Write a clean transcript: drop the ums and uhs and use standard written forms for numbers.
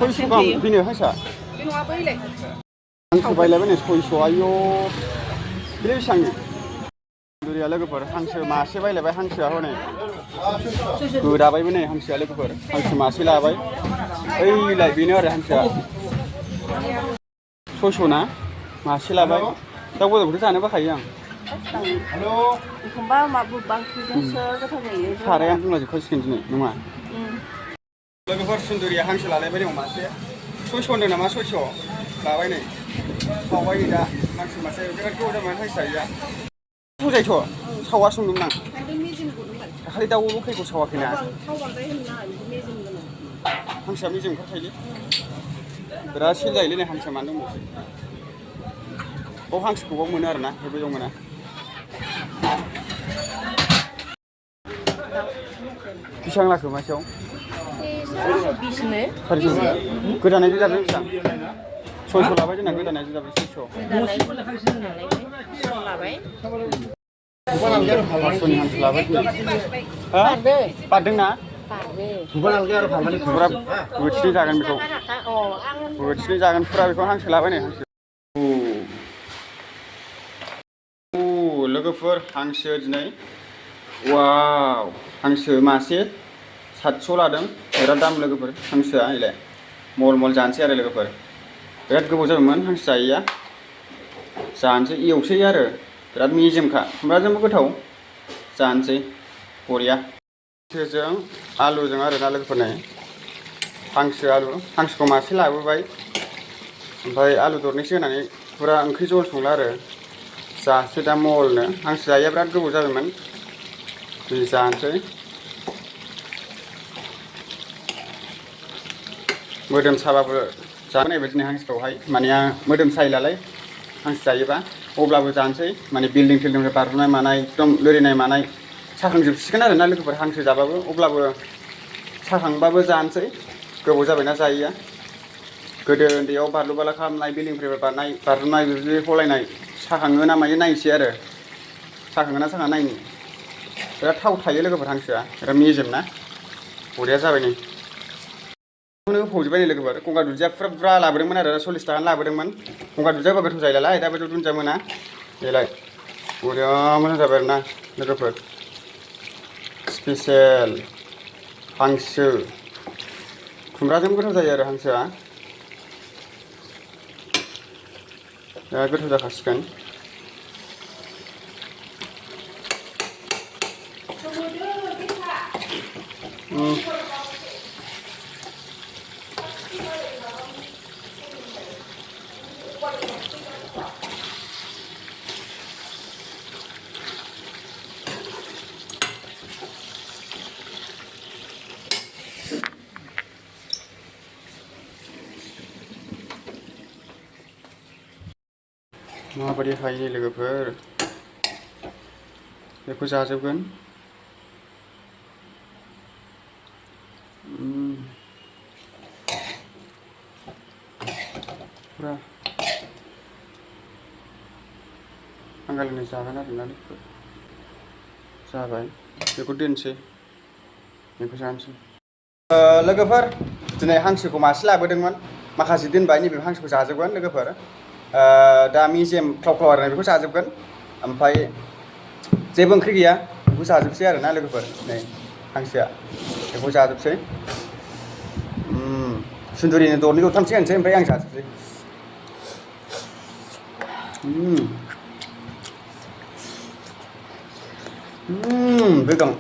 सयस' गाहाम बेनो हांसोआ हांसो बायलायबाय नै 600 आयौ बेलाय बेसेबांनि दुरिया लोगोफोर हांसो मासे बायलायबाय हांसोआ हनै गोदाबायबो नै हांसोआ लोगोफोर हांसो मासे लाबाय ओइलाय बेनो आरो हांसोआ 600 ना मासे लाबाय दाउ बेदरखौथ' जानो बाखायो आं एखमबा माबा बांसिनजोंसो गोथाव जायो सारायानो बुंलाजोबखासिगोन दिनै नङा लोगोफोर सुन्दुरिया हांसो लालायबाय दं मासे 600 होनदों नामा 600 लाबाय नै सावबाय नै दा हांसो मासे बिराद गोबाव जाबाय हांसो जायैया गोथाव जायोथ' सावा संदोंमोन आं दाखालि दाउ लकेलखौ सावाखैना हांसोआ मेजेम ओंखारखायोलै बिराद सेल जायोलै नै हांसोआ मानो दंबावोसो बाव हांसोखौ मोनो आरोना बेयाव मोना बेसेबां लाखो मासेयाव 420 गोदानायजों जाबाय बेसेबां 600 लाबाय जोंना गोदानायजों जाबाय 600 500नि हांसो लाबाय हा बारदोंना बोथिनै जागोन बेखौ बोथिनै जागोन फुरा बेखौ हांसो लाबाय नै हांसो लोगोफोर हांसो दिनै वाव हांसो मासे 700 लादों बिराद दाम लोगोफोर हांसोआ आइलाय मल जानोसै आरो लोगोफोर बिराद गोबाव जाबायमोन हांसो जायैया जानोसै एवसै आरो बिराद मेजेमखा खुमब्राजोंबो गोथाव जानोसै बरिया हांसोजों आलुजों आरोना लोगोफोर नै हांसो आलु हांसोखौ मासे लाबोबाय ओमफ्राय आलु दरनैसो होनानै फुरा ओंख्रि जल संला आरो जासै दा मलनो हांसो जायैया बिराद गोबाव जाबायमोन जानोसै मोदोम साबाबो जानाय बायदिनो हांसोखौहाय माने मोदोम सायोलाय हांसो जायोबा अब्लाबो जानोसै माने बिल्डिं थिल्डिंनिफ्राय बारजुमनाय मानाय एकदम लोरिनाय मानाय साखांजोबसिगोन आरोना लोगोफोर हांसो जाबाबो अब्लाबो साखांबाबो जानोसै गोबाव जाबायना जायैया गोदो उन्दैयाव बारलु बाला खालामनाय बिल्डिंनिफ्राय बारनाय बारजुमनाय बिदि हलायनाय साखाङो ना मायो नायनोसै आरो साखाङो ना साखाङा नायनो बिराद थाव थायो लोगोफोर हांसोआ बिराद मेजेम ना बरिया जाबाय नै होफावजोब्बाय नै लोगोफोर गंगार दुन्दिया फुरा बुरजा लाबोदोंमोन आरो 40 थाखानि लाबोदोंमोन गंगार दुन्दियाबा गोथाव जायो नालाय दा बायदियाव दुन्दिया मोना बेलाय बरिया मोजां जाबाय आरोना लोगोफोर स्पेसियेल हांसो खुमब्राजों गोथाव जायो आरो हांसोआ बिराद गोथाव जाखासिगोन माबायदि हायो लोगोफोर बेखौ जाजोबगोन पुरा आंगालिनो जागोन आरोना लोगोफोर जाबाय बेखौ दोनसै बेखौ जानोसै लोगोफोर दिनै हांसोखौ मासे लाबोदोंमोन माखासे दोनबाय नैबे हांसोखौ जाजोबगोन लोगोफोर दा मेजेम ख्लाव ख्लाव आरो बेखौ जाजोबगोन ओमफ्राय जेबो ओंख्रि गैया बेखौ जाजोबसै आरोना लोगोफोर नै हांसोआ बेखौ जाजोबसै सुन्दुरिनो दरनै दरथामसो होनोसै ओमफ्राय आं जाजोबसै गोगोम